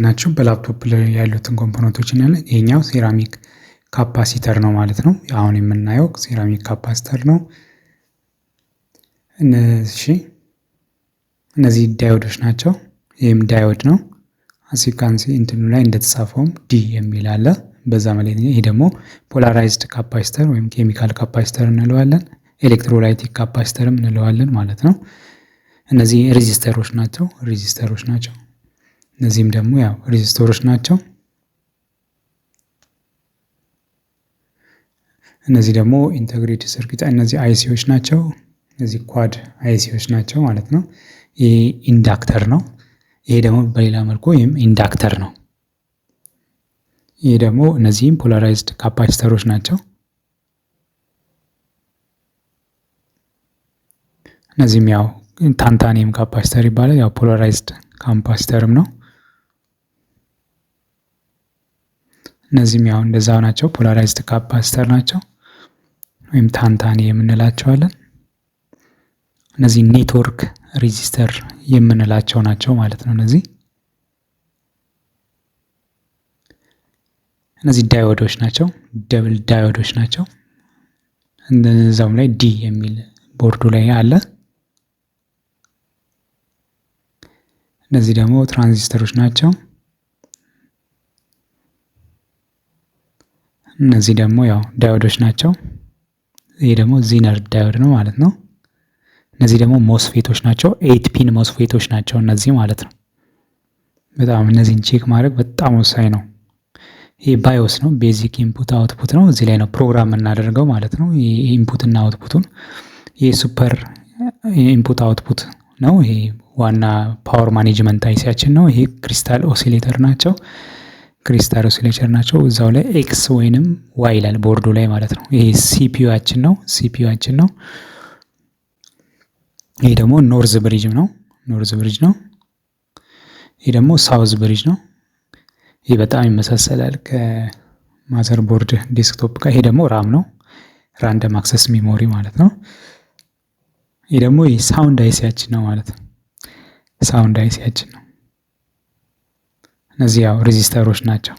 ናቸው። በላፕቶፕ ላይ ያሉትን component ኦች እናያለን። ይሄኛው ceramic capacitor ነው ማለት ነው። አሁን የምናየው ceramic capacitor ነው። እሺ፣ እነዚህ diode ኦች ናቸው። ይህም diode ነው። As you can see እንትኑ ላይ እንደተጻፈውም D የሚል አለ። በዛ ማለት ይሄ ደግሞ polarized capacitor ወይም chemical capacitor እንለዋለን። Electrolytic capacitor ም እንለዋለን ማለት ነው። እነዚህ resistor ኦች ናቸው። Resistor ኦች ናቸው። እነዚህም ደግሞ ያው resistor ኦች ናቸው። እነዚህ ደግሞ integrated circuit እነዚህ IC ዎች ናቸው። እነዚህ quad IC ዎች ናቸው ማለት ነው። ይሄ inductor ነው። ይሄ ደግሞ በሌላ መልኩ ይህም inductor ነው። ይሄ ደግሞ እነዚህም polarized capacitor ኦች ናቸው። እነዚህም ያው tantalum capacitor ይባላል። ያው polarized capacitor ም ነው። እነዚህም ያው እንደዛው ናቸው። Polarized capacitor ናቸው ወይም tantalum እንላቸዋለን። እነዚህ network resistor የምንላቸው ናቸው ማለት ነው። እነዚህ diode ኦች ናቸው። Double diode ኦች ናቸው። እንደዛውም ላይ D የሚል ቦርዱ ላይ አለ። እነዚህ ደግሞ ትራንዚስተሮች ናቸው። እነዚህ ደግሞ ያው diode ኦች ናቸው። ይሄ ደግሞ zener diode ነው ማለት ነው። እነዚህ ደግሞ MOSFET ኦች ናቸው። 8 pin MOSFET ኦች ናቸው እነዚህ ማለት ነው። በጣም እነዚህን check ማድረግ በጣም ወሳኝ ነው። ይሄ BIOS ነው፣ basic input output ነው። እዚህ ላይ ነው ፕሮግራም የምናደርገው ማለት ነው። ይሄ input እና output ኡን። ይሄ super input output ነው። ይሄ ዋና power management IC ያችን ነው። ይሄ crystal oscillator ናቸው። Crystal oscillator ናቸው። እዛው ላይ X ወይንም Y ይላል ቦርዱ ላይ ማለት ነው። ይሄ CPU ያችን ነው። CPU ያችን ነው። ይሄ ደግሞ north bridge ነው። North bridge ነው። ይሄ ደግሞ south bridge ነው። ይሄ በጣም ይመሳሰላል ከ motherboard desktop ጋር። ይሄ ደግሞ RAM ነው። Random access memory ማለት ነው። ይሄ ደግሞ የ sound IC ያችን ነው ማለት ነው። Sound IC ያችን ነው። እነዚህ ያው resistor ኦች ናቸው።